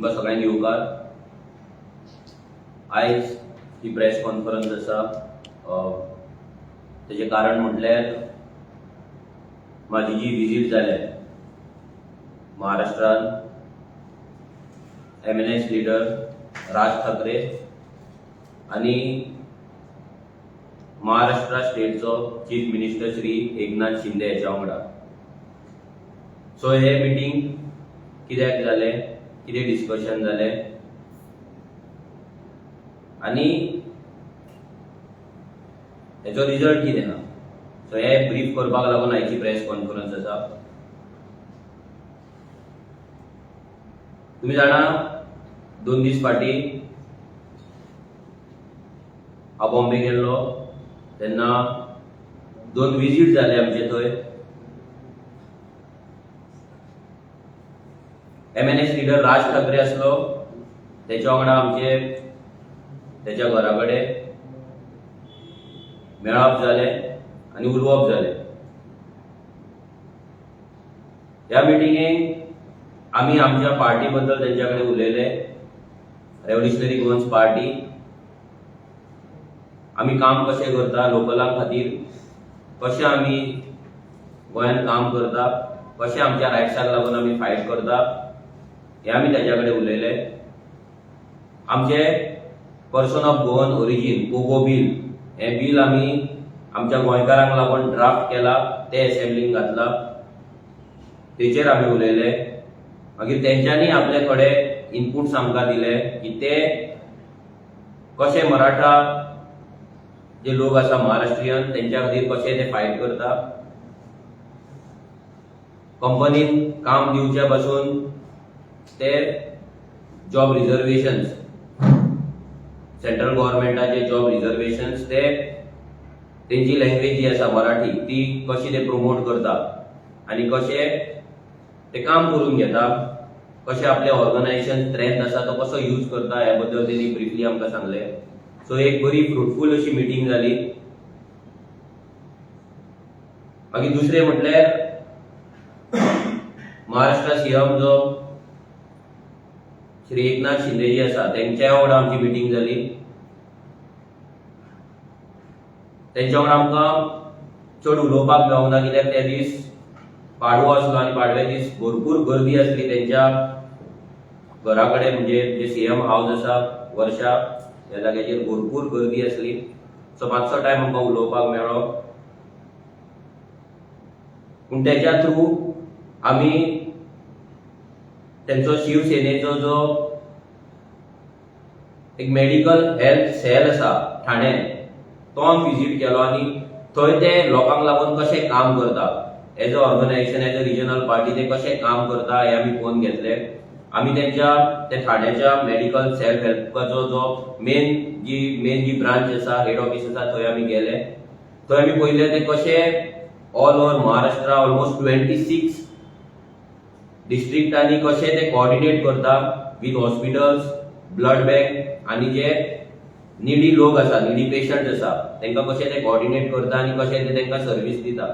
तुमकां सगळ्यांक येवकार. आयज ही प्रेस कॉन्फरन्स आसा, तेजें कारण म्हटल्यार म्हाजी जी विजीट जाल्या महाराष्ट्रान एमएनएस लिडर राज ठाकरे आनी महाराष्ट्र स्टेटचो चीफ मिनिस्टर श्री एकनाथ शिंदे हेच्या वांगडा. सो हे मिटींग कित्याक जालें, कितें डिस्कशन जालें आनी हेचो रिजल्ट कितें आहा, सो हे ब्रीफ करपाक लागून आयची प्रेस कॉन्फरन्स आसा. तुमी जाणा, 2 दीस फाटीं हांव बॉम्बे गेल्लो तेन्ना दोन विजीट जाले आमचे थंय. एमएनएस लिडर राज ठाकरे आसलो, तेच्या वांगडा आमचे तेच्या घरा कडेन मेळप जालें आनी उलोवप जालें. ह्या मिटिंगेक आमी आमच्या पार्टी बद्दल तेंच्या कडेन उलयले. रेव्होल्युशनरी गोवन्स पार्टी आमी काम कशें करता, लोकलां खातीर कशें आमी गोंयांत काम करता, कशें आमच्या रायट्साक लागून आमी फायट करता, हें आमी तेच्या कडेन उलयले. आमचे person of Goan origin, POGO bill, हें बील आमी आमच्या गोंयकारांक लागून ड्राफ्ट केला, ते एसेंब्लीन घातला, तेचेर आमी उलयले. मागीर तेंच्यांनी आपले थोडे इनपुट्स आमकां दिले की ते कशे मराठा जे लोक आसा महाराष्ट्रीयन, तेंच्या खातीर कशे ते फायट करता, कंपनीन काम दिवच्या पासून ते जॉब रिजर्वेशन्स, सेंट्रल गव्हर्मेंटाचे जॉब रिजर्वेशन्स, ते तेंची लँग्वेज जी आसा मराठी, ती कशी ते प्रमोट करता आनी कशे ते काम करून घेता, कशें आपलें ऑर्गनायझेशन स्ट्रेंथ आसा तो कसो यूज करता, ह्या बद्दल तेणी ब्रिफली आमकां सांगलें. सो एक बरी फ्रुटफूल अशी मिटींग जाली. मागीर दुसरें म्हटल्यार महाराष्ट्र सीएम जो श्री एकनाथ शिंदे जी आसा, तेंच्या वांगडा आमची मिटींग जाली. तेंच्या वांगडा आमकां चड उलोवपाक मेळोंक ना, कित्याक ते दीस पाडवो आसलो आनी पाडव्या दीस भरपूर गर्दी आसली तेंच्या घरा कडेन, म्हणजे जे सीएम हावज आसा वर्षा ह्या जाग्याचेर भरपूर गर्दी आसली. सो मातसो टायम आमकां उलोवपाक मेळ्ळो, पूण तेच्या थ्रू आमी तेंचो शिवसेनेचो जो एक मेडिकल हेल्थ सेल आसा ठाणे, तो आमी विजीट केलो आनी थंय ते लोकांक लागून कशें काम करता, as a organization, as a regional party ते कशें काम करता, हें आमी पळोवन घेतले. आमी तेंच्या त्या ठाण्याच्या मेडिकल सेल्फ हेल्पाचो जो मेन जी ब्रांच आसा, हेड ऑफिस आसा, थंय आमी गेले. थंय आमी पळयलें ते कशें all over Maharashtra almost 26 डिस्ट्रिक्टांनी कशें ते कॉर्डिनेट करता विथ हॉस्पिटल्स, ब्लड बँक आनी जे निडी लोक आसा, निडी पेशंट आसा, तांकां कशें ते कॉर्डिनेट करता आनी कशें ते तांकां सर्वीस दिता.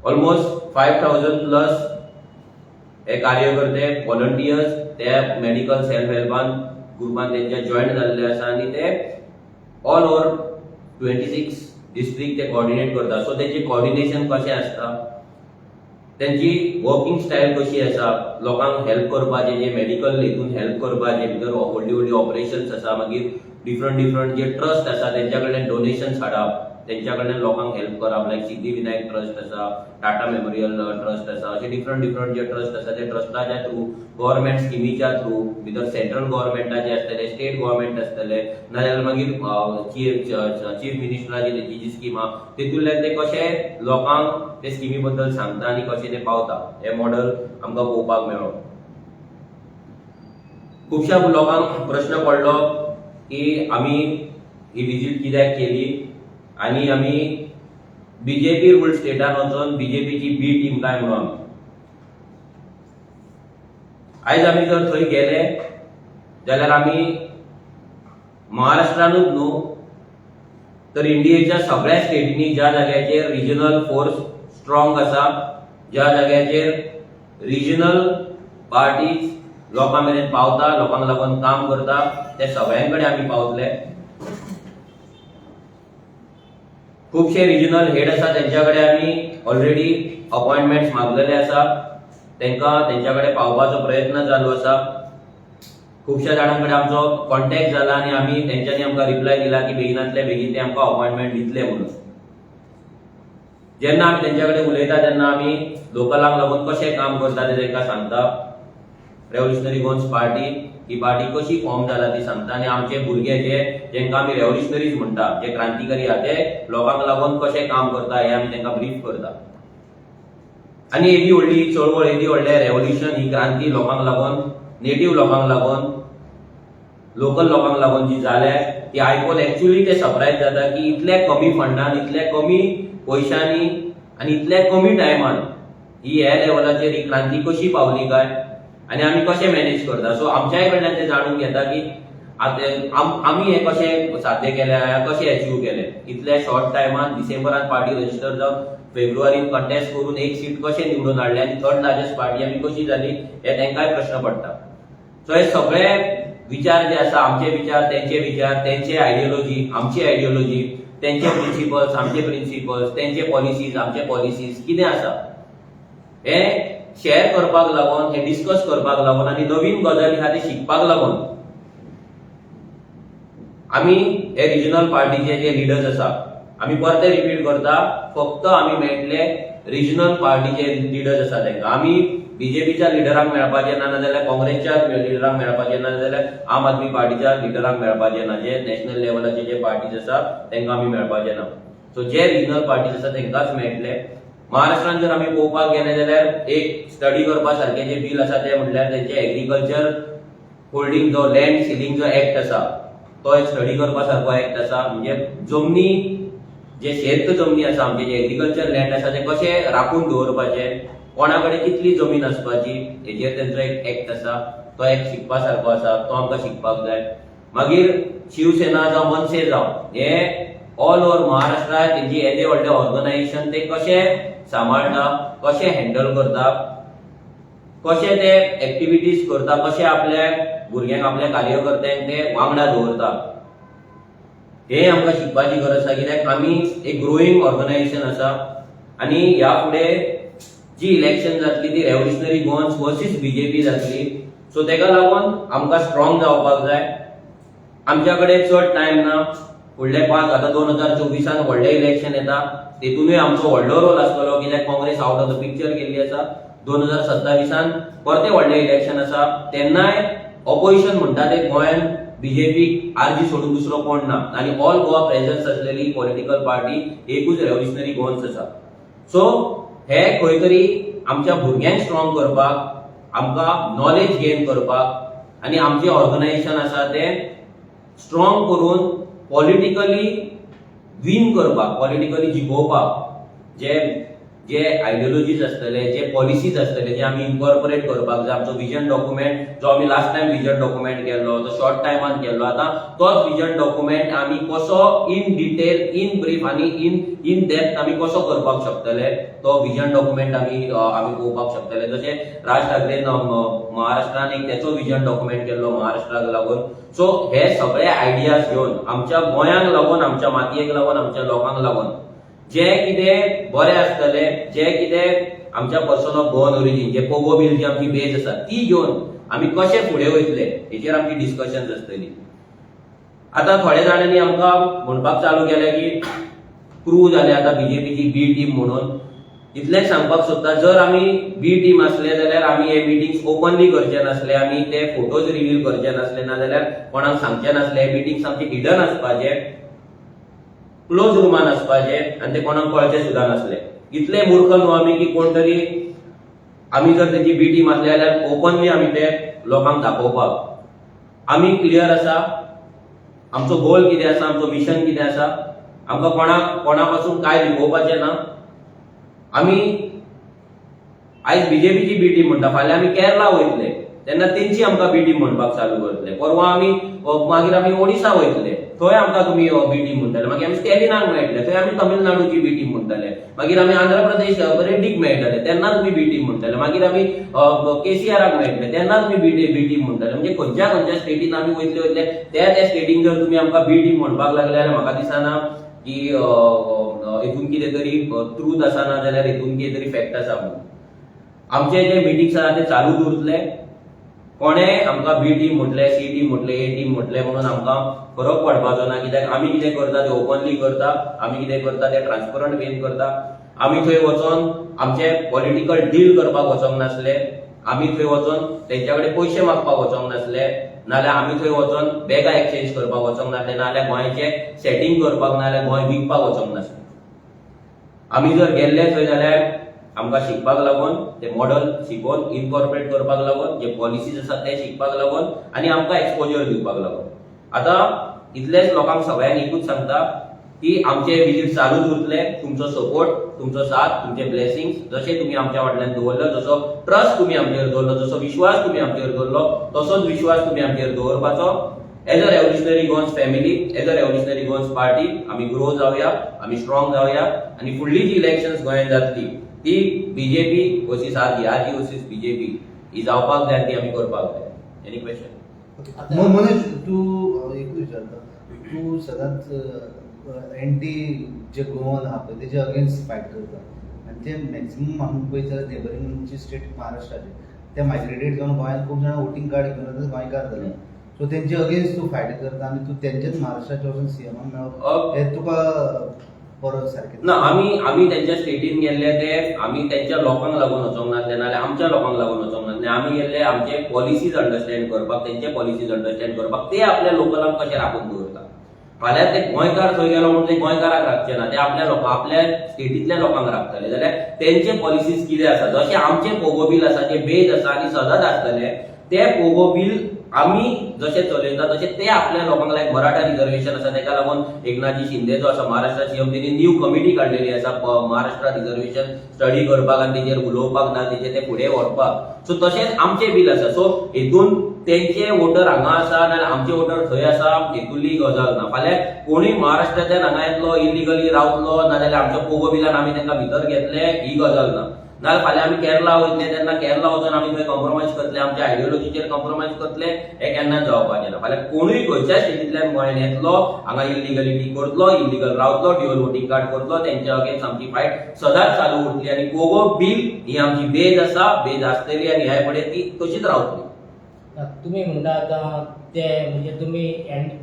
ऑलमोस्ट 5,000 प्लस हे कार्यकर्ते, व्हॉलंटियर्स ते मेडिकल सेल्फ हेल्पान ग्रुपान तेंच्या जॉयन जाल्ले आसा आनी ते ऑल ओवर 26 डिस्ट्रिक्ट ते कॉर्डिनेट करता. सो तेंचे कॉर्डिनेशन कशें आसता, तेंची वर्किंग स्टायल कशी आसा, लोकांक हेल्प करपाचे, जे मेडिकल हितून हेल्प करपाचे भितर व्हडली व्हडली ऑपरेशन्स आसा, मागीर डिफरंट डिफरंट जे ट्रस्ट आसा तेंच्या कडल्यान डोनेशन्स हाडप, तेंच्या कडल्यान लोकांक हेल्प करप, लायक सिद्धिविनायक ट्रस्ट आसा, टाटा मेमोरियल ट्रस्ट आसा, अशे डिफरंट डिफरंट जे ट्रस्ट आसा, ते ट्रस्टाच्या थ्रू, गव्हर्मेंट स्किमीच्या थ्रू भितर सेंट्रल गव्हर्मेंटाचे आसतले, स्टेट गव्हर्मेंट आसतले, नाजाल्यार मागीर चीफ मिनिस्टराची तेंची जी स्कीम आहा, तितूंतल्यान ते कशे लोकांक ते स्किमी बद्दल सांगता आनी कशें ते पावता, हे मॉडल आमकां पळोवपाक मेळ्ळो. खुबश्या लोकांक प्रश्न पडलो की आमी ही विजीट कित्याक केली आनी आमी बीजेपी रूल स्टेटान वचोन बीजेपीची बी टीम काय म्हणून. आमी आयज आमी जर थंय गेले जाल्यार आमी महाराष्ट्रानूच न्हू तर इंडियेच्या सगळ्या स्टेटींनी ज्या जाग्याचेर रिजनल फोर्स स्ट्रॉंग आसा, ज्या जाग्याचेर रिजनल पार्टीज लोकां मेरेन पावता, लोकांक लागून काम करता, ते सगळ्यां कडेन आमी पावतले. खुबशे रिजनल हेड आसा, तेंच्या कडेन आमी ऑलरेडी अपॉयंटमेंट्स मागलेले आसा. तांकां तेंच्या कडेन पावपाचो प्रयत्न चालू आसा. खुबश्या जाणां कडेन आमचो कॉन्टॅक्ट जाला आनी आमी तेंच्यांनी आमकां रिप्लाय दिला की बेगिनातले बेगीन ते आमकां अपॉयंटमेंट दितले म्हणून. जेन्ना आमी तेंच्या कडेन उलयता तेन्ना आमी लोकलांक लागून कशें काम करता तें तांकां सांगता. रेव्होल्युशनरी गोवन्स पार्टी ही पार्टी कशी फॉर्म जाला ती सांगता आनी आमचे भुरगे जे जेंकां आमी रेव्होल्युशनरीज म्हणटा, जे क्रांतिकारी आहा, ते लोकांक लागून कशें काम करता हें आमी तांकां ब्रीफ करता. आनी येदी व्हडली चळवळ, येदी व्हडलें रेव्होल्युशन, ही क्रांती लोकांक लागून, नेटीव लोकांक लागून, लोकल लोकांक लागून जी जाल्या ती आयकून एक्चुअली ते सरप्रायज जाता की इतल्या कमी फंडान, इतल्या कमी पयशांनी आनी इतल्या कमी टायमान ही ह्या लेवलाचेर ही क्रांती कशी पावली काय आनी आमी कशें मॅनेज करता. सो आमच्याय कडल्यान ते जाणून घेता की आमी हें कशें साध्य केलें, कशें अचीव केलें इतल्या शॉर्ट टायमान, डिसेंबरान पार्टी रजिस्टर जावन फेब्रुवारीन कंटेस्ट करून एक सीट कशें निवडून हाडलें आनी थर्ड लार्जस्ट पार्टी आमी कशी जाली हे तांकांय प्रश्न पडटा. सो हे सगळे विचार जे आसा, आमचे विचार, तेंचे विचार, तेंचे आयडियोलॉजी, आमची आयडियोलॉजी, तेंचे प्रिंसिपल्स, आमचे प्रिंसिपल्स, तेंचे पॉलिसीज, आमचे पॉलिसीज कितें आसा हे शेअर करपाक लागून, हे डिस्कस करपाक लागून आनी नवीन गजाली आहा ते शिकपाक लागून आमी हे रिजनल पार्टीचे जे लिडर्स आसा, आमी परते रिपीट करता, फक्त आमी मेळटले रिजनल पार्टीचे लिडर्स आसा तांकां. आमी बीजेपीच्या लिडरांक मेळपाचे ना, नाजाल्यार काँग्रेसच्या लिडरांक मेळपाचे ना, नाजाल्यार आम आदमी पार्टीच्या लिडरांक मेळपाचे ना. जे नॅशनल लेवलाचे जे पार्टीज आसा तांकां आमी मेळपाचे ना. सो जे रिजनल पार्टीज आसा तांकांच मेळटले. महाराष्ट्रान जर आमी पळोवपाक गेले जाल्यार एक स्टडी करपा सारकें जे बील आसा ते म्हटल्यार तेंचे एग्रीकल्चर होल्डींग जो लँड सिलिंग जो एक्ट आसा, तो एक स्टडी करपा सारको एक्ट आसा. म्हणजे जमनी जे शेत जमनी आसा, आमचे जे एग्रीकल्चर लँड आसा, ते कशे राखून दवरपाचे, कोणा कडेन कितली जमीन आसपाची, हेजेर तेंचो एक एक्ट आसा. तो एक शिकपा सारको आसा, तो आमकां शिकपाक जाय. मागीर शिवसेना जावं, मनसे जावं, हे ऑल ओवर महाराष्ट्रात तेंची येदे व्हडले ऑर्गनायझेशन ते कशे सांबाळटा, कशे हँडल करता, कशे ते एक्टिविटीज करता, कशे आपल्या भुरग्यांक, आपल्या कार्यकर्त्यांक ते वांगडा दवरता, हे आमकां शिकपाची गरज आसा. कित्याक आमी एक ग्रोईंग ऑर्गनायझेशन आसा आनी ह्या फुडें जी इलेक्शन जातली ती रेव्होल्युशनरी गोवन्स वर्सीस बीजेपी जातली. सो तेका लागून आमकां स्ट्रॉंग जावपाक जाय. आमच्या कडेन चड टायम ना. फुडले 5, आतां 2024आन व्हडलें इलेक्शन येता, तेतूनय आमचो व्हडलो रोल आसतलो, कित्याक Congress out of the picture गेल्ली आसा. 2027आन परतें व्हडलें इलेक्शन आसा, तेन्नाय ऑपोजिशन म्हणटा ते गोंयान बीजेपीक आरजी सोडून दुसरो कोण ना आनी ऑल गोवा प्रेझन्स असलेली पॉलिटिकल पार्टी एकूच रेव्होल्युशनरी गोवन्स आसा. सो हे खंय तरी आमच्या भुरग्यांक स्ट्रॉंग करपाक, आमकां नॉलेज गेन करपाक आनी आमचें ऑर्गनायझेशन आसा तें स्ट्रॉंग करून पॉलिटिकली विन करपाक, पॉलिटिकली जिखोवपाक जे जे आयडियोलॉजीज आसतले, जे पॉलिसीज आसतले, जे आमी इनकॉर्पोरेट करपाक जाय. आमचो विजन डॉक्युमेंट जो आमी लास्ट टायम विजन डॉक्युमेंट केल्लो, तो शॉर्ट टायमान केल्लो. आतां तोच विजन डॉक्युमेंट आमी कसो इन डिटेल, इन ब्रीफ आनी इन इन डेप्थ आमी कसो करपाक शकतले, तो विजन डॉक्युमेंट आमी पळोवपाक शकतले. जशें राज ठाकरेन महाराष्ट्रान एक तेचो विजन डॉक्युमेंट केल्लो महाराष्ट्राक लागून. सो हे सगळे आयडियाज घेवन आमच्या गोंयांक लागून, आमच्या मातयेक लागून, आमच्या लोकांक लागून जे कितें बरें आसतलें, जे कितें आमच्या पर्सन ऑफ गोवन ओरिजीन, जे पोगो बील जी आमची बेज आसा ती घेवन आमी कशे फुडें वयतले हेचेर आमची डिस्कशन आसतली. आतां थोड्या जाणांनी आमकां म्हणपाक चालू केलें की क्रू जाले आतां बीजेपीची बी टीम म्हणून. इतलेंच सांगपाक सोदता, जर आमी बी टीम आसले जाल्यार आमी हे मिटिंग्स ओपनली करचे नासले, आमी ते फोटोज रिवील करचे नासले, नाजाल्यार कोणाक सांगचे नासले. हे मिटिंग्स आमचे हिडन आसपाचे, क्लोज रुमान आसपाचे आनी ते कोणाक कळचे सुद्दां नासले. इतले मूर्ख न्हू आमी की कोण तरी आमी जर तेची बी टीम आसले जाल्यार ओपनली आमी ते लोकांक दाखोवपाक. आमी क्लियर आसा आमचो गोल कितें आसा, आमचो मिशन कितें आसा. आमकां कोणाक कोणा पासून कांय लिपोवपाचें ना. आमी आयज बीजेपीची बी टीम म्हणटा, फाल्यां आमी केरला वयतले. तेन्ना तेंची आमकां बी टीम म्हणपाक चालू करतले. परवां आमी मागीर आमी ओडिसा वयतले, थंय आमकां तुमी बी टीम म्हणटले. मागीर आमी स्टॅलिनाक मेळटले, थंय आमी तमिळनाडूची बी टीम म्हणटले. मागीर आमी आंध्र प्रदेश रेड्डीक मेळटले, तेन्ना तुमी बी टीम म्हणटले. मागीर आमी केसीआराक मेळटले, तेन्ना तुमी बी टीम म्हणटले. म्हणजे खंयच्या खंयच्या स्टेटीन आमी वयतले वयतले, त्या त्या स्टेटीन जर तुमी आमकां बी टीम म्हणपाक लागले जाल्यार म्हाका दिसना की अ, अ, हितून कितें तरी ट्रूथ आसा, ना जाल्यार हितून कितें तरी फॅक्ट आसा म्हणून. आमचे जे मिटिंग्स आसा ते चालूच उरतले. कोणे आमकां बी टीम म्हटले, सी टीम म्हटले, ए टीम म्हटले म्हणून आमकां फरक पडपाचो ना, कित्याक आमी कितें करता ते ओपनली करता, आमी कितें करता ते ट्रान्सपरंट वेन करता. आमी थंय वचोन आमचे पॉलिटिकल डील करपाक वचोंक नासले, आमी थंय वचोन तेंच्या कडेन पयशे मागपाक वचोंक नासले, नाल्यार आमी थंय वचोन बॅगां एक्सचेंज करपाक वचोंक नासले, नाल्यार गोंयचें सेटींग करपाक, नाल्यार गोंय विकपाक वचोंक नासले. आमी जर गेल्ले थंय जाल्यार आमकां शिकपाक लागून, ते मॉडल शिकोवन इनकॉर्पोरेट करपाक लागून, जे पॉलिसीज आसात ते शिकपाक लागून आनी आमकां एक्सपोजर दिवपाक लागून. आतां इतलेच लोकांक सगळ्यांक एकूच सांगता की आमचे विजीट चालूच उरतले. तुमचो सपोर्ट, तुमचो साथ, तुमचे ब्लेसिंग्स जशे तुमी आमच्या फाटल्यान दवरलो, जसो ट्रस्ट तुमी आमचेर दवरलो, जसो विश्वास तुमी आमचेर दवरलो, तसोच विश्वास तुमी आमचेर दवरपाचो. As a Revolutionary Goans family, as a Revolutionary Goans Party, आमी ग्रो जावया, आमी स्ट्रॉंग जावया आनी फुडली जी इलेक्शन्स गोंयांत जातली ती BJP versus RG, RG versus BJP ही जावपाक जाय, ती आमी करपाक जाय. Any question? Manoj, तूं एकूच विचारता, तूं सदांच एंटी जे गोवन आहा पळय तेजे अगेन्स्ट फायट करता आनी ते मॅक्सिमम आमी पळयत जाल्यार नेबरींग जी स्टेट महाराष्ट्राचे ते मायग्रेटेड जावन गोंयांत खूब जाणां वोटींग कार्ड घेवन आतां गोंयकार जाले. सो तेंचे अगेन्स्ट तूं फायट करता आनी तूं तेंचेच महाराष्ट्राचे वचून सीएमाक मेळप हें तुका बरो सारकें? ना, आमी तेंच्या स्टेटीन गेल्ले ते आमी तेंच्या लोकांक लागून वचोंक नासले, नाल्यार आमच्या लोकांक लागून वचोंक नासले. आमी गेल्ले आमचे पॉलिसीज अंडरस्टँड करपाक, तेंचे पॉलिसीज अंडरस्टँड करपाक, ते आपल्या लोकलांक कशे राखून दवरता. फाल्यां ते गोंयकार थंय गेलो म्हणून ते गोंयकाराक राखचे ना, ते आपल्या लोकां, आपल्या स्टेटींतल्या लोकांक राखतले. जाल्यार तेंचे पॉलिसीज कितें आसा, जशे आमचे पोगो बील आसा, जे बेज आसा आनी सदांच आसतले, ते पोगो बील आमी जशे चलयता तशे ते आपल्या लोकांक, लायक मराठा रिझर्वेशन आसा, तेका लागून एकनाथजी शिंदे जो आसा महाराष्ट्र सीएम, तेणी न्यू कमिटी काडलेली आसा महाराष्ट्र रिझर्वेशन स्टडी करपाक आनी तेजेर उलोवपाक ना तेजेर ते फुडें व्हरपाक. सो तशेंच आमचे बील आसा. सो हेतून तेंचे वोटर हांगा आसा नाल्यार आमचे वोटर थंय आसा हेतूंतली गजाल ना. फाल्यां कोणूय महाराष्ट्रांतल्यान हांगा येतलो, इलिगली रावतलो, नाजाल्यार आमच्या पोगो बिलान आमी तांकां भितर घेतले ही गजाल ना. नाल्यार फाल्यां आमी केरला वयतले तेन्ना केरला वचून आमी थंय कॉम्प्रोमायज करतले, आमच्या आयडियोलॉजीचेर कॉम्प्रोमायज करतले, हें केन्नाच जावपाचें ना. फाल्यां कोणूय खंयच्याय स्टेटींतल्यान गोंयांत येतलो, हांगा इलिगलिटी करतलो, इलिगल रावतलो, ड्युअल वोटींग कार्ड करतलो, तेंच्या अगेन्स्ट आमची फायट सदांच चालू उरतली आनी पोगो बील ही आमची बेज आसा, बेज आसतली आनी ह्या फुडें ती तशीच रावतली. तुमी म्हणटा आतां ते म्हणजे तुमी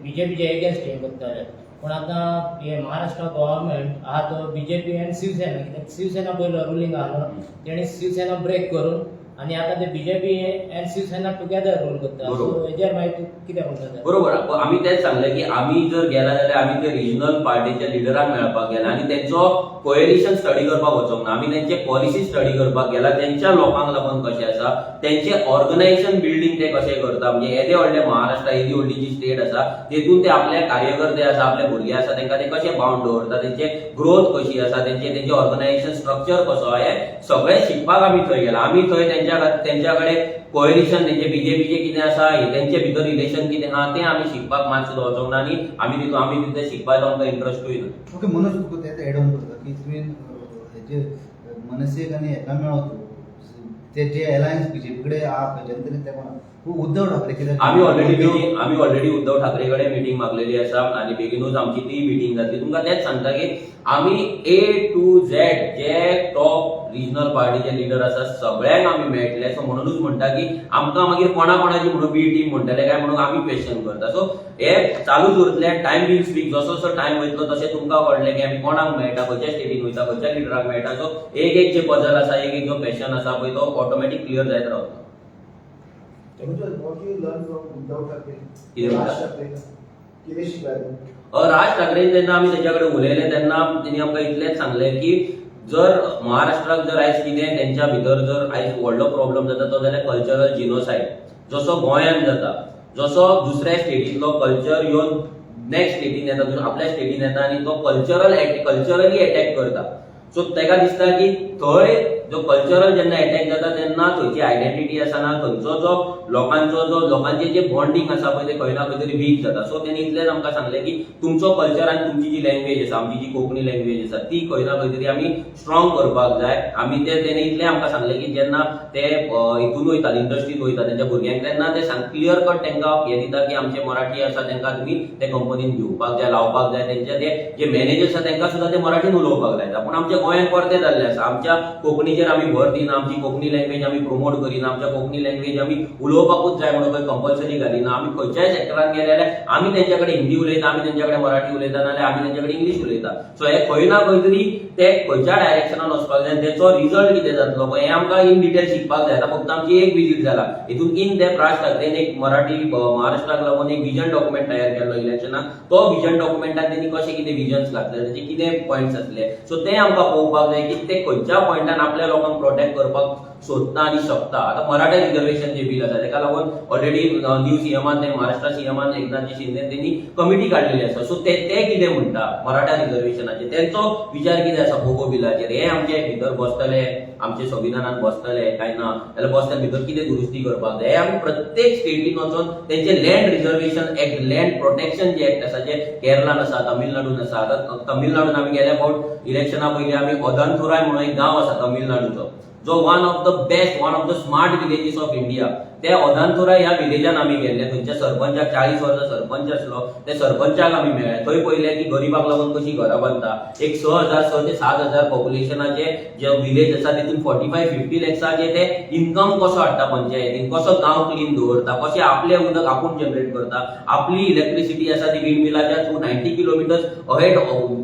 बीजेपीचे एगेन्स्ट हें करताले, पूण आतां हे महाराष्ट्र गव्हर्मेंट आहा तो बीजेपी आनी शिवसेना, कित्याक शिवसेना पयलो रुलींग आसलो, तेणी शिवसेना ब्रेक करून आनी आतां ते बीजेपी आनी शिवसेना टुगेदर रूल करता. सो हेजेर मागीर तूं कितें म्हणटा ते? बरोबर, आमी तेच सांगलें की आमी जर गेला जाल्यार आमी ते रिजनल पार्टीच्या लिडरांक मेळपाक गेला आनी तेंचो कोएलिशन स्टडी करपाक वचोंक ना. आमी तेंचे पॉलिसी स्टडी करपाक गेला, तेंच्या लोकांक लागून कशें आसा, तेंचे ऑर्गनायझेशन बिल्डींग ते कशें करता. म्हणजे येदे व्हडले महाराष्ट्र, येदी व्हडली जी स्टेट आसा, तेतून ते आपले कार्यकर्ते आसा, आपले भुरगे आसा, तेंकां ते कशे बाउंड दवरता, तेंचे ग्रोथ कशी आसा, तेंचे ऑर्गनायझेशन स्ट्रक्चर कसो, हें सगळें शिकपाक आमी थंय गेला. आमी थंय तेंच्या कडेन कोएलिशन तेंचे बीजेपीचे कितें आसा, हे तेंचे भितर रिलेशन कितें आहा, तें आमी शिकपाक मात सुद्दां वचोंक ना आनी आमी तितून शिकपाचो आमकां इंट्रस्टूय ना. ओके मनोज, तुका तें एड ऑन करता की तुवें हेजे मनसेक आनी हेका मेळो तूं, ते जे अलायन्स बीजेपी कडेन आहा खंयच्यान तरी ते कोणा तूं उद्धव ठाकरे कित्याक? आमी ऑलरेडी उद्धव ठाकरे कडेन मिटींग मागलेली आसा आनी बेगीनूच आमची ती मिटींग जातली. तुमकां तेच सांगता की आमी ए टू झेड जे टॉप रिजनल पार्टीचे लिडर आसा सगळ्यांक आमी मेळटले. सो म्हणूनच म्हणटा की आमकां मागीर कोणा कोणाची म्हणून बी टीम म्हणटले काय म्हणून आमी क्वेश्चन करता. सो हे चालूच उरतले. Time will speak. जसो जसो टायम वयतलो तशें तुमकां कळटलें की आमी कोणाक मेळटा, खंयच्या स्टेटीन वयता, खंयच्या लिडराक मेळटा. सो एक एक जे पजल आसा, एक एक जो क्वेश्चन आसा पळय, तो ऑटोमॅटीक क्लियर जायत रावतलो. What you learn from Uddhav Thackeray? कितें म्हणटा? राज ठाकरे कितें शिकला तूं? राज ठाकरेन जेन्ना आमी तेच्या कडेन उलयले तेन्ना तेणी आमकां इतलेंच सांगलें की जर महाराष्ट्राक जर आयज कितें तेंच्या भितर जर आयज व्हडलो प्रॉब्लम जाता तो जाल्यार कल्चरल जिनोसायड जसो गोंयांत जाता, जसो दुसऱ्या स्टेटींतलो कल्चर येवन नेक्स्ट स्टेटीन येता, आपल्या स्टेटीन येता आनी तो कल्चरली अटॅक करता. सो तेका दिसता की थंय जो कल्चरल जेन्ना एटॅक जाता तेन्ना थंयची आयडेंटिटी आसा ना, थंयचो जो लोकांचो जो लोकांचे जे बॉन्डिंग आसा पळय, ते खंय ना खंय तरी वीक जाता. सो तेणी इतलेंच आमकां सांगलें की तुमचो कल्चर आनी तुमची जी लँग्वेज आसा, आमची जी कोंकणी लँग्वेज आसा, ती खंय ना खंय तरी आमी स्ट्रॉंग करपाक जाय. आमी ते तेणी इतलें आमकां सांगलें की जेन्ना ते हितून वयतात, इंडस्ट्रीन वयता तेंच्या भुरग्यांक, तेन्ना ते सांग क्लियर कट तांकां हें दिता की आमचे मराठी आसा तांकां तुमी ते कंपनीन घेवपाक जाय, लावपाक जाय. तेंचे ते जे मॅनेजर आसा तांकां सुद्दां ते मराठीन उलोवपाक लायता. पूण आमच्या गोंयांत परतें जाल्लें आसा. आमच्या कोंकणीचेर आमी भर दिना, आमची कोंकणी लँग्वेज आमी प्रमोट करिना, आमच्या कोंकणी लँग्वेज आमी उलोवपाकूच जाय म्हणून खंय कंपल्सरी घालिना. आमी खंयच्याय सेक्टरान गेले जाल्यार आमी तेंच्या कडेन हिंदी उलयता, आमी तेंच्या कडेन मराठी उलयता, नाजाल्यार आमी तेंच्या कडेन इंग्लीश उलयता. सो हे खंय ना खंय तरी ते खंयच्या डायरेक्शनान वचपाक जाय, तेचो रिजल्ट कितें जातलो पळय, हें आमकां इन डिटेल शिकपाक जाय. आतां फक्त आमची एक विजीट जाला. हितून इन डेप्थ राज ठाकरेन एक मराठी महाराष्ट्राक लागून एक विजन डॉक्युमेंट तयार केल्लो इलेक्शनाक. तो विजन डॉक्युमेंटान तेणी कशें कितें विजन्स घातले, तेचे कितें पॉयंट्स आसले, सो ते आमकां पळोवपाक जाय की ते खंयच्या पॉयंटान आपल्या लोकांक प्रोटेक्ट करपाक सोदता आनी शकता. आतां मराठा रिजर्वेशन जे बील आसा, तेका लागून ऑलरेडी न्यू सीएमान, ते महाराष्ट्र सीएमान एकनाथजी शिंदे, तेणी कमिटी काडलेली आसा. सो ते ते कितें म्हणटा मराठा रिजर्वेशनाचेर, तेंचो विचार कितें आसा पोगो बिलाचेर, हे आमचे भितर बसतले, आमचे संविधानात बसतले काय ना, जाल्यार बसल्या भितर कितें दुरुस्ती करपाक जाय, हे आमी प्रत्येक स्टेटीन वचोन तेंचे land reservation act, land protection जे एक्ट आसा, जे केरलान आसा, तमिळनाडून आसा. आतां तमिळनाडून आमी गेल्या फावट इलेक्शना पयलीं आमी ओदनथुराय म्हणून एक गांव आसा तमिळनाडूचो, जो one of the best, one of the smart villages of India, ते ओदांतुरा ह्या विलेजान आमी गेल्ले. थंयच्या सरपंचाक, 40 वर्सां सरपंच आसलो, त्या सरपंचाक आमी मेळ्ळे. थंय पळयलें की गरिबाक लागून कशी घरां बांदता. एक 6000, 6 ते 7 हजार पॉप्युलेशनाचे जे विलेज आसा, तितून 45-50 लॅक्साचे ते इन्कम कसो हाडटा पंचायतीन, कसो गांव क्लीन दवरता, कशें आपलें उदक आपूण जनरेट करता, आपली इलेक्ट्रिसिटी आसा ती विंड मिलाच्या थ्रू 90 किलोमिटर्स अहेड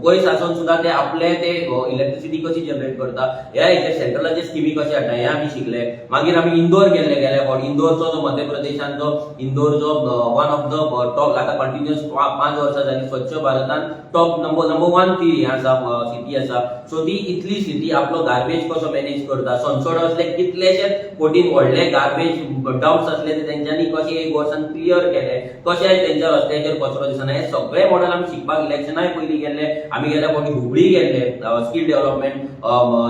पयस आसून सुद्दां ते आपले ते इलेक्ट्रिसिटी कशी जनरेट करता, ह्या हेचे सेंट्रलाचे स्किमी कशे हाडटा, हे आमी शिकले. मागीर आमी इंदोर गेल्ले गेल्या फावट. इंदोरचो जो मध्य प्रदेशान जो इंदोर जो वन ऑफ the top, आतां कंटिन्युअस 5 वर्सां जाली स्वच्छ भारतान टॉप नंबर वन ती हें आसा, सिटी आसा. सो ती इतली सिटी आपलो गार्बेज कसो मॅनेज करता, सनसोड असले कितलेशे कोटीन व्हडले गार्बेज डम्प्स असले ते तेंच्यांनी कशे एक वर्सान क्लियर केले, कशे तेंच्या रस्त्याचेर कचरो दिसना, हे सगळे मॉडेल आमी शिकपाक इलेक्शनाय पयलीं गेल्ले. आमी गेल्या फावटी हुबळी गेल्ले स्कील डेव्हलपमेंट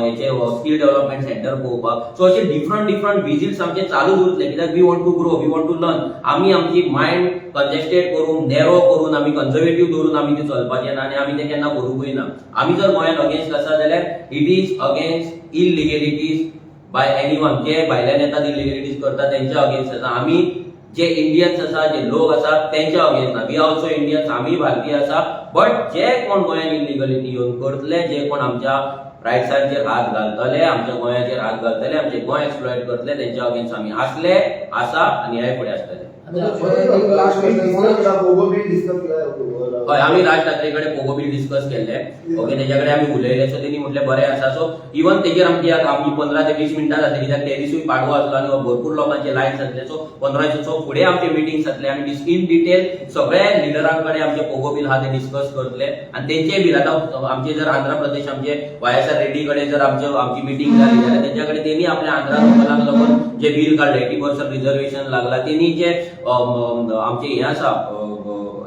हेचे स्कील डेव्हलपमेंट सेंटर पळोवपाक. सो अशे डिफरंट डिफरंट विजिट्स आमचे चालूच उरतले, कित्याक we want to grow, we want to learn. आमी आमची मायंड कंजेस्टेड करून, नॅरो करून, आमी कन्झर्वेटीव दवरून आमी ते चलपाचें ना आनी आमी ते केन्ना करूंकूय ना. आमी जर गोंयांत अगेन्स्ट आसा जाल्यार it is against illegalities by anyone. जे भायल्यान येतात, इलिगेलिटीज करता, तेंच्या अगेन्स्ट आसा. आमी जे इंडियन्स आसा, जे लोक आसा, तेंच्या अगेन्स्ट ना. We also Indians, आमी भारतीय आसा. बट जे कोण गोंयांत इलिगलिटी येवन करतले, जे कोण आमच्या रायट्सांचेर हात घालतले, आमच्या गोंयाचेर हात घालतले, आमचे गोंय एक्सप्लॉयट करतले, तेंच्या अगेन्स्ट आमी आसले, आसा आनी ह्याय फुडें आसतले. लास्ट क्वेश्चन, पोगो बिल डिस्कस केला? हय, आमी राज ठाकरे कडेन पोगो बील डिस्कस केल्ले. ओके, तेच्या कडेन आमी उलयले. सो तेणी म्हटलें बरें आसा. सो इवन तेजेर आमची आतां आमची 15 ते 20 मिनटां जातली, कित्याक ते दिसूय पाडवो आसलो आनी भरपूर लोकांचे लायन्स आसले. सो 15 सो फुडें आमचे मिटिंग्स जातले. आमी इन डिटेल सगळ्या लिडरां कडेन आमचे पोगो बील आहा ते डिस्कस करतले आनी तेंचे बील आतां आमचे जर आंध्र प्रदेश आमचे वाय एस आर रेड्डी कडेन जर आमचे आमची मिटींग जाली जाल्यार तेंच्या कडेन तेणी आपल्या आंध्रा लोकलांक लागून जे बील काडले, 80% रिजर्वेशन लागला, तेणी जे आमचे हें आसा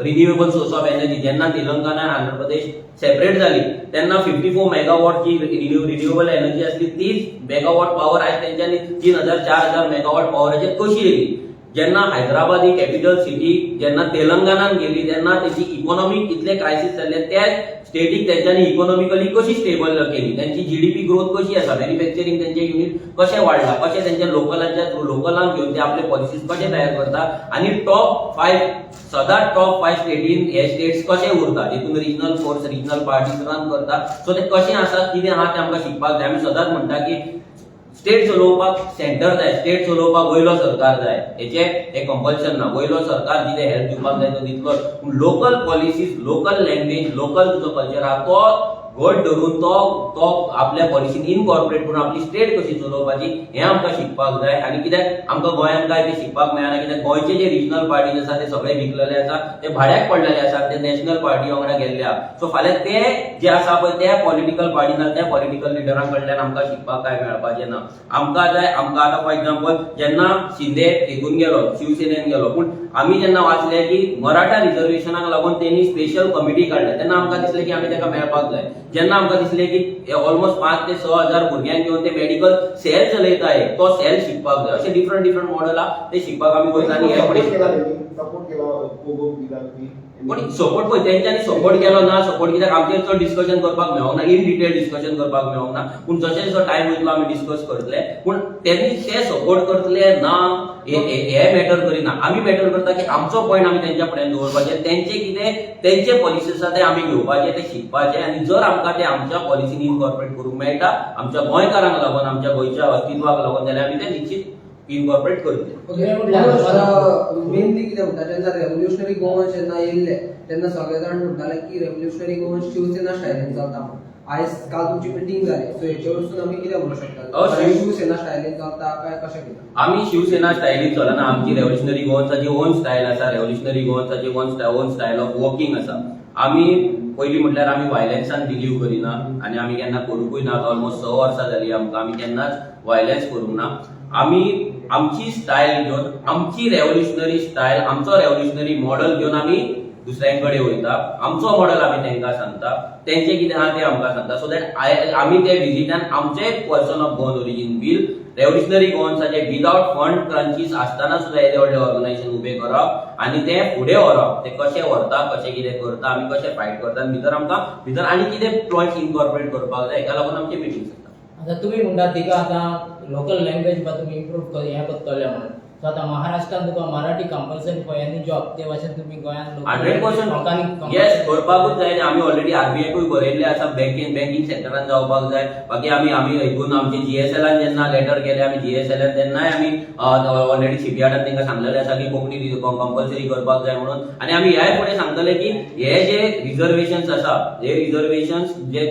रिन्युएबल सोर्स ऑफ एनर्जी, जेन्ना तेलंगणा आनी आंध्र प्रदेश सेपरेट जाली तेन्ना 54 मेगावॉटची रिन्युएबल एनर्जी आसली, तीच मेगावॉट पॉवर आयज तेंच्यांनी 3000, 4000 मेगावॉट पॉवराचेर कशी येयली? जेन्ना हैदराबाद ही कॅपिटल सिटी जेन्ना तेलंगणान गेली तेन्ना तेची इकॉनॉमीक इतले क्रायसीस जाल्ले, त्या स्टेटीक तेंच्यांनी इकॉनॉमिकली कशी स्टेबल केली, त्यांची जीडीपी ग्रोथ कशी आसा, मॅन्युफॅक्चरिंग तेंचे युनिट कशें वाडला, कशें तेंच्या लोकलांच्या लोकलांक घेवन ते आपले पॉलिसीज कशे तयार करता आनी टॉप फायव, सदांच टॉप फायव स्टेटीन हे स्टेट्स कशे उरता, जितून regional force, regional parties run करता. सो ते कशें आसा, कितें आहा, तें आमकां शिकपाक जाय. आमी सदांच म्हणटा की स्टेट चलोवपाक सेंटर जाय, स्टेट चलोवपाक वयलो सरकार जाय, हेचे हे कंपल्शन ना. वयलो सरकार कितें हेल्प दिवपाक जाय तो दितलो, पूण local policies, local language, local तुजो कल्चर आहा तो घट धरून तो तो आपल्या पॉलिसीन इनकॉर्पोरेट करून आपली स्टेट कशी चलोवपाची हें आमकां शिकपाक जाय. आनी कित्याक आमकां गोंयांत काय ते शिकपाक मेळना, कित्याक गोंयचे जे रिजनल पार्टीज आसा ते सगळे विकलेले आसा, ते भाड्याक पडलेले आसा, ते नॅशनल पार्टी वांगडा गेल्ले आसा. सो फाल्यां ते जे आसा पळय त्या पॉलिटिकल पार्टी ना त्या पॉलिटिकल लिडरां कडल्यान आमकां शिकपाक काय मेळपाचें ना. आमकां जाय, आमकां आतां फॉर एग्जाम्पल जेन्ना शिंदे हितून गेलो, शिवसेनेन गेलो, पूण आमी जेन्ना वाचले की मराठा रिजर्वेशनाक लागून तेणी स्पेशल कमिटी काडल्या, तेन्ना आमकां दिसलें की आमी ताका मेळपाक जाय. जेन्ना आमकां दिसलें की ऑलमोस्ट 5 ते 6 हजार भुरग्यांक घेवन ते मेडिकल सेल चलयता, एक तो सेल शिकपाक जाय. अशे डिफरंट डिफरंट मॉडल आहा, ते शिकपाक आमी वयता आनी हे फुडें सपोर्ट केला शिकतले. तेणी, सपोर्ट केला पोगो बिलाक बी? पण सपोर्ट पळय, तेंच्यांनी सपोर्ट केलो ना सपोर्ट, कित्याक आमचेर चड डिस्कशन करपाक मेळोंक ना, इन डिटेल डिस्कशन करपाक मेळोंक ना. पूण जशें जसो टायम वयतलो आमी डिस्कस करतले. पूण तेणी ते सपोर्ट करतले ना हे हे मॅटर करिना. आमी मॅटर करता की आमचो पॉयंट आमी तेंच्या फुड्यान दवरपाचे, तेंचे कितें तेंचे पॉलिसी आसा ते आमी घेवपाचे, ते शिकपाचे आनी जर आमकां ते आमच्या पॉलिसीन इनकॉर्पोरेट करूंक मेळटा आमच्या गोंयकारांक लागून, आमच्या गोंयच्या अस्तित्वाक लागून, जाल्यार आमी ते निश्चित इनकॉर्पोरेट करतले. ओके, मेनली कितें म्हणटा, जेन्ना रेव्होल्युशनरी गोवन्स जेन्ना येयल्ले तेन्ना सगळे जाण म्हणटाले की रेव्होल्युशनरी गोवन्स शिवसेना स्टायलीन चलता म्हणून. आयज काल तुमची मिटींग जाली, सो हेचे वरसून आमी कितें म्हणूंक शकता? शिवसेना स्टायलीन चलता काय कशें कितें? आमी शिवसेना स्टायलीन चलना. आमची रेव्होल्युशनरी गोवन्साची ओन स्टायल आसा. रेव्होल्युशनरी गोवन्साची own style of working आसा. आमी पयलीं म्हटल्यार आमी वायलन्सान बिलीव करिना आनी आमी केन्ना करुंकूय ना. ऑलमोस्ट 6 वर्सां जाली आमकां, आमी केन्नाच वायलन्स करूंक ना. आमी आमची स्टायल घेवन, आमची रेव्होल्युशनरी स्टायल, आमचो रेव्होल्युशनरी मॉडल घेवन आमी दुसऱ्यां कडेन वयता. आमचो मॉडल आमी तांकां सांगता, तेंचे कितें आहा ते आमकां सांगता, सो that आमी ते विजिटान आमचे person of Goan origin bill, revolutionary गोवन्साचे without fund crunchies आसतना सुद्दां येदे व्हडलें ऑर्गनायझेशन उबें करप आनी तें फुडें व्हरप, ते कशें व्हरता, कशें कितें करता, आमी कशें फायट करता आनी भितर आमकां भितर आनी कितें पॉयंट्स इनकॉर्पोरेट करपाक जाय, हेका लागून आमची मिटींग जाता. आतां तुमी म्हणटा तिका आतां लोकल लँग्वेज बा तुमी इम्प्रूव हें करतले म्हणून. सो आतां महाराष्ट्रान तुका Marathi compulsory for any job, ते भाशेन तुमी गोंयान 100%. लोकांनी येस, करपाकूच जाय. आनी आमी ऑलरेडी आरबीआयकूय बरयल्लें आसा, बँकिंग सेक्टरान जावपाक जाय. बाकी आमी हितून आमचे जीएसएलान जेन्ना लेटर केले आमी जीएसएलान, तेन्नाय आमी ऑलरेडी शिपयार्डान तांकां सांगलेलें आसा की कोंकणी कंपल्सरी करपाक जाय म्हणून. आनी आमी ह्याय फुडें सांगतले की हे जे रिजर्वेशन्स आसा, हे रिजर्वेशन्स जे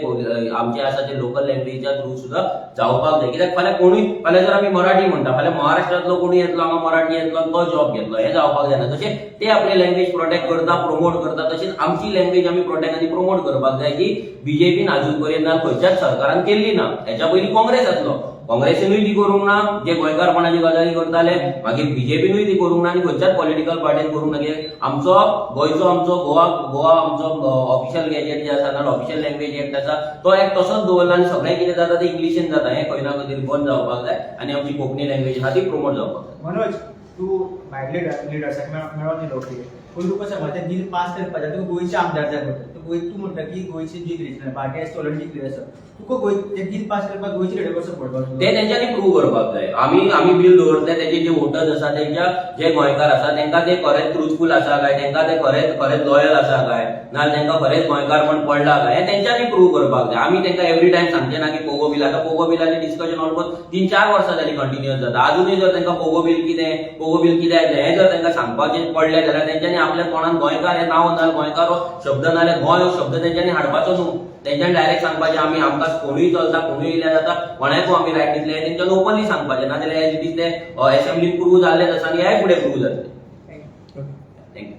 आमचे आसा ते लोकल लँग्वेजीच्या थ्रू सुद्दां जावपाक जाय. कित्याक फाल्यां कोणूय, फाल्यां जर आमी मराठी म्हणटा, फाल्यां महाराष्ट्रांतलो कोणूय येतलो हांगा, मराठी येतलो आनी तो जॉब घेतलो, हें जावपाक जायना. तशें ते आपली लँग्वेज प्रोटेक्ट करता, प्रमोट करता, तशीच आमची लँग्वेज आमी प्रोटेक्ट आनी प्रमोट करपाक जाय, जी बीजेपीन अजून पर्यंत ना खंयच्याच सरकारान केल्ली ना. हेच्या पयलीं काँग्रेस आसलो, काँग्रेसीनूय ती करूंक ना, जे गोंयकारपणाची गजाली करताले. मागीर बीजेपीनूय ती करूंक ना आनी खंयच्याच पॉलिटिकल पार्टीन करूंक ना. कित्याक आमचो गोंयचो, आमचो गोवा गोवा आमचो ऑफिशियल गॅजेट जे आसा ना, ऑफिशियल लँग्वेज एक्ट आसा, तो एक्ट तसोच दवरला आनी सगळें कितें जाता तें इंग्लिशीन जाता. हें खंय ना खंय तरी बंद जावपाक जाय आनी आमची कोंकणी लँग्वेज आहा ती प्रमोट जावपाक जाय. मनोज, तूं भायले लिडर्साक मेळोन दिलो, ओके, पूण तुका समज ते बील पास करपाक जाय, तुका गोंयचे आमदार जाय पडटा. तूं गोंय, तूं म्हणटा की गोंयची जिखली पार्टी आसा, ऑलरेडी जिखली आसा, तुका गोंय ते बील पास करपाक गोंयचे लिडर कसो सपोर्ट करतलो? ते तेंच्यांनी प्रूव करपाक जाय. आमी बील दवरतले, तेजे जे वोटर्स आसा, तेंच्या जे गोंयकार आसा, तेंकां ते खरेंच ट्रुथफूल आसा काय, तेंकां ते खरेंच खरेंच लॉयल आसा काय ना, तेंकां खरेंच गोंयकारपण पडला काय, हें तेंच्यांनी प्रूव करपाक जाय. आमी तेंकां एवरी टायम सांगचे ना की पोगो बील. आतां पोगो बिलाचें डिस्कशन ऑलमोस्ट 3-4 वर्सां जालीं कंटिन्युअस जाता. अजुनूय जर तेंकां पोगो बील कितें, पोगो बील कित्याक जाय हें जर तेंकां सांगपाचें पडलें जाल्यार तेंच्यांनी आपल्या तोंडान गोंयकार हें नांव ना, गोंयकार हो शब्द ना जाल्यार गोंय हो शब्द तेंच्यांनी हाडपाचो न्हू. तेंच्यांनी डायरेक्ट सांगपाचें, आमी आमकां कोणूय चलता, कोणूय येयल्यार जाता, कोणाकूय आमी रायट दितले, हें तेंच्यांनी ओपनली सांगपाचें. नाजाल्यार एज it is ते असेंब्लीन प्रूव जाल्लेच आसा आनी हेय फुडें प्रूव जातलें. Thank you.